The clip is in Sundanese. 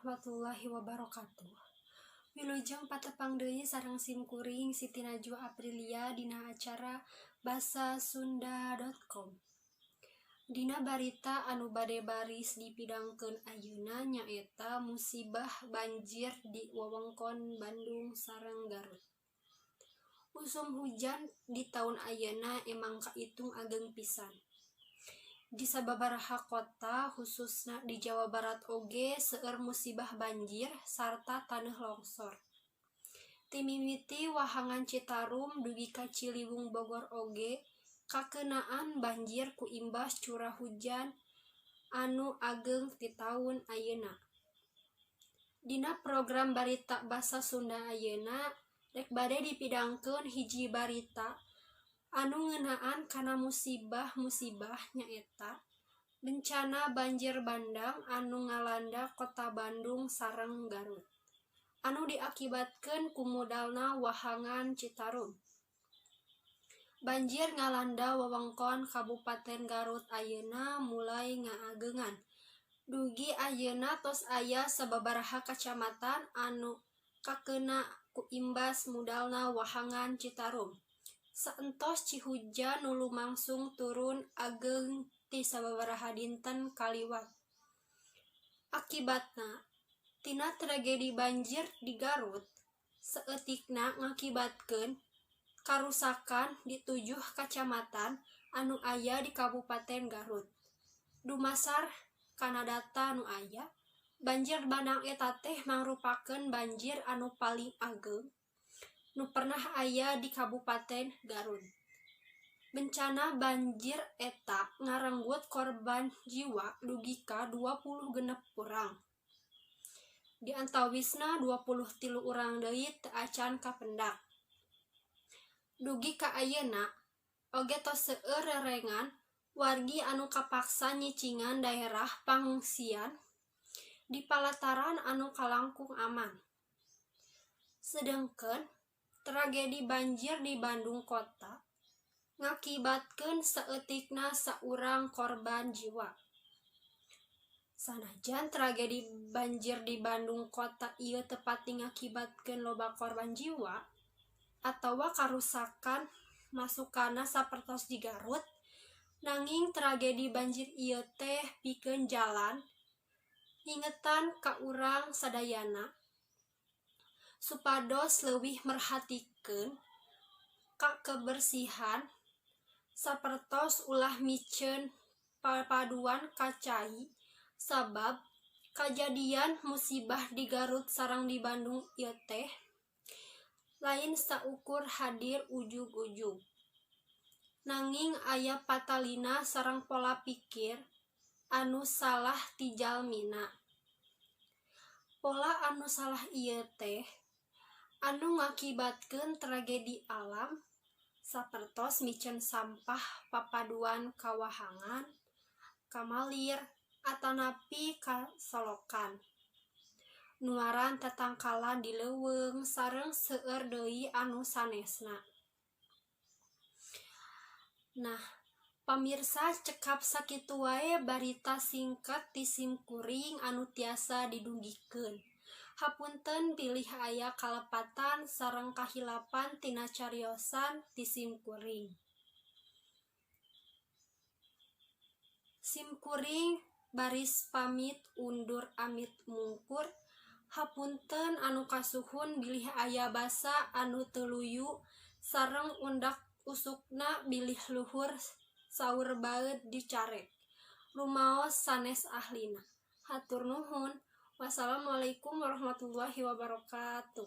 Warahmatullahi wabarakatuh. Wilujeng patepang deui sareng simkuring Siti Najwa Aprilia dina acara basasunda.com. Dina barita anu bade baris dipidangkeun ayeuna nyaeta musibah banjir di wewengkon Bandung sareng Garut. Usum hujan di taun ayeuna emang kaitung ageng pisan. Di sababaraha kota khususna di Jawa Barat oge seueur musibah banjir sarta taneuh longsor. Ti mimiti wahangan Citarum dugi ka Ciliwung Bogor oge kakeunaan banjir ku imbas curah hujan anu ageng di taun ayeuna. Dina program barita basa Sunda ayeuna rek bade dipidangkeun hiji barita anu ngeunaan kana musibah-musibah nyaeta bencana banjir bandang anu ngalanda Kota Bandung sareng Garut anu diakibatkeun ku mudalna wahangan Citarum. Banjir ngalanda wewengkon Kabupaten Garut ayeuna mulai ngaagengan. Dugi ayeuna tos aya sababaraha kacamatan anu kakeuna ku imbas mudalna wahangan Citarum. Saentos cihujan nu lumangsung turun ageng ti sababaraha dinten kaliwat. Akibatna tina tragedi banjir di Garut saeutikna ngakibatkeun karusakan di 7 kacamatan anu aya di Kabupaten Garut. Dumasar kana data nu aya, banjir bandang eta teh mangrupakeun banjir anu paling ageng nu pernah aya di Kabupaten Garut. Bencana banjir eta ngarenggut korban jiwa dugi ka 26 urang. Di antawisna 23 urang deui teu acan kapendak. Dugi ka ayeuna oge tos seueur rerengan wargi anu kapaksa nyicingan daerah pangungsian di palataran anu kalangkung aman. Sedengkeun tragedi banjir di Bandung Kota ngakibatkeun saeutikna saurang korban jiwa. Sanajan tragedi banjir di Bandung Kota ieu teu pati ngakibatkeun loba korban jiwa atawa karusakan masukana sapertos di Garut, nanging tragedi banjir ieu teh pikeun jalan ngingetan ka urang sadayana supados leuwih merhatikeun ka kebersihan sapertos ulah miceun papaduan ka cai, sabab kajadian musibah di Garut sareng di Bandung ieu teh lain saukur hadir ujug-ujug, nanging aya patalina sareng pola pikir anu salah ti jalmina. Pola anu salah ieu teh anu ngakibatkeun tragedi alam sapertos miceun sampah papaduan ka wahangan, ka malir, atanapi ka solokan, nuaran tatangkalan di leuweung sareng seueur deui anu sanesna. Nah, pamirsa, cekap sakitu wae barita singkat ti simkuring anu tiasa didugikeun. Hapunten bilih aya kalepatan sareng kahilapan tina cariosan ti simkuring. Simkuring baris pamit undur amit mungkur. Hapunten anu kasuhun bilih aya basa anu teu luyu sareng undak usukna bilih luhur saur baeud dicarek. Rumaos sanes ahlina. Hatur nuhun. Wassalamualaikum warahmatullahi wabarakatuh.